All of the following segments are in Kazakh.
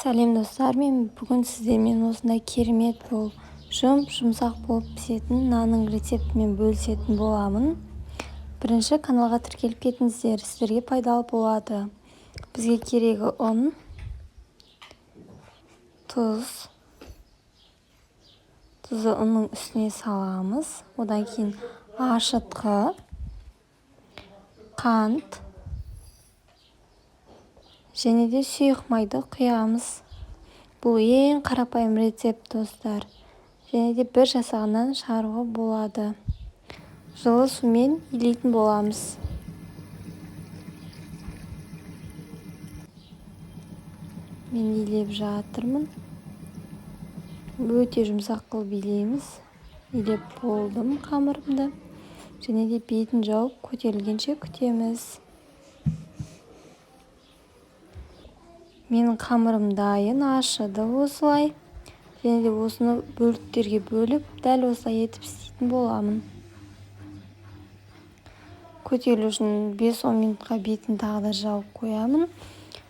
Сәлем, достар! Мен бүгін сіздермен осындай керемет болып, жұп-жұмсақ болып пісетін нанның рецептімен бөлісетін боламын. Бірінші каналға тіркеліп кетіңіздер, сіздерге пайдалы болады. Бізге керегі ұн, тұз. Тұзды ұнның үстіне саламыз. Одан кейін ашытқы, қант және де сұйық майды құямыз. Бұл ең қарапайым рецепт, достар, және де бір жасағаннан шығаруға болады. Жылы сумен илейтін боламыз. Мен илеп жатырмын. Өте жұмсақ қылып илейміз. Илеп болдым қамырымды. Және де бетін жауып, көтерілгенше күтеміз. Менің қамырым дайын, ашыды осылай. Және де осыны бөліктерге бөліп, дәл осылай етіп істейтін боламын. Көтерілу үшін 5-10 минутқа бетін тағы да жауып қоямын.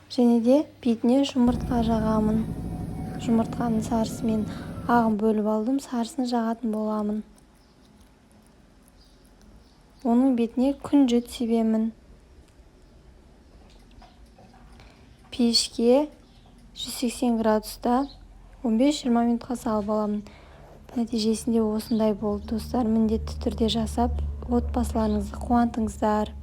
Және де бетіне жұмыртқа жағамын. Жұмыртқаның сарысы мен ағын бөліп алдым, сарысын жағатын боламын. Оның бетіне күнжіт себемін. Пешке 180 градуста 15-20 минутқа салып аламын. Нәтижесінде осындай болды, достар. Міндетті түрде жасап, отбасыларыңызды қуантыңыздар.